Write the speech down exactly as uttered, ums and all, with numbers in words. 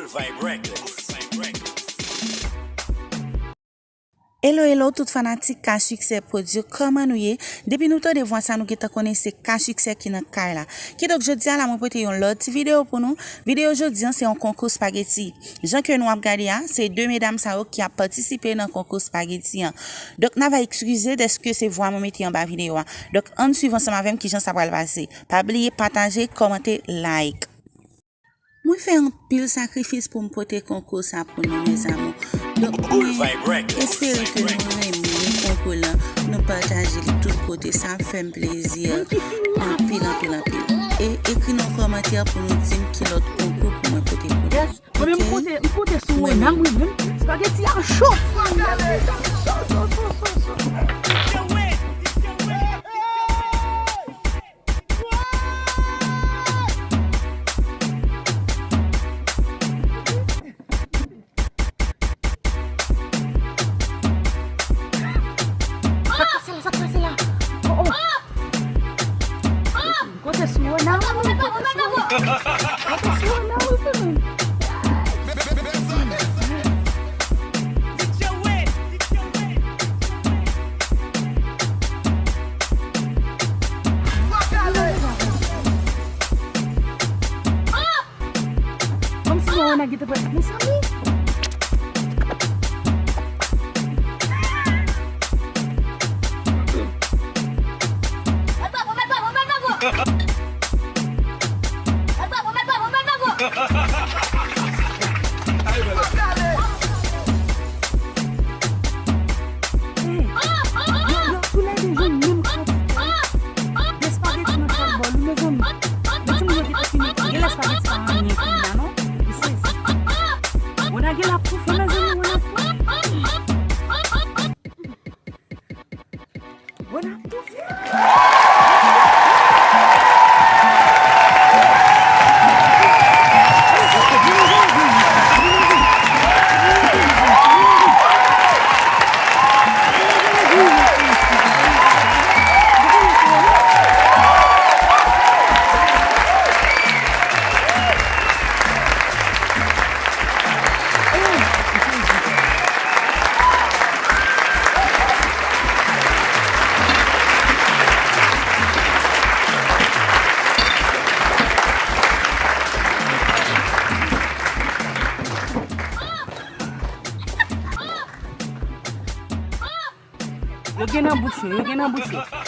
Vibe Records. Hello, hello, tout fanatik Ka Succès Produit, kòman nou ye? Depi nou tande vwa sa, nou gentan konnen se Ka Succès ki nan kay la. Kidonk, jodi a la, mwen pote yon lòt ti videyo pou nou. Videyo jodi an, se yon konkou spageti. Jan ke nou ap gade a, se de medam sa yo ki ap patisipe nan konkou spageti an. Donk, n ava eskize dèske se vwa mwen mete anba videyo a. Donk, ann swiv ansanm avè m kijan sa pral pase. Pa bliye pataje, kòmante, like. Mwen fè anpil sakrifis pou m pote konkou sa pou nou, mes amours. Donk, mwen espere ke nou renmen konkou lan, nou pataje li tout kote. Sa ap fè m plezi anpil, anpil, anpil. E ekri nan kòmantè pou nou di m ki lòt konkou pou mwen pote pou nou. Yes, mwen menm, m konte, m konte sou Wena, mwen menm. Spageti a cho. Sa k pase la, sa k pase la? Oh, oh. Kote sou Wena, wi, kote sou Wena, wi, kote sou Wena, wi, fi m. Kòmsi mwen wè nèg yo te pran. Mezanmi! Yo, yo toulède jwenn menm kantite de espageti nan chak bòl, wi, mezanmi. Men timoun yo gentan fini. Genlè espageti pa anyen kounye a, non? Li sezi. Wena genlè ap toufe, mezanmi, Wena ap toufe. Wena ap toufe. Yo gen nan bouch yo, yo gen nan bouch yo.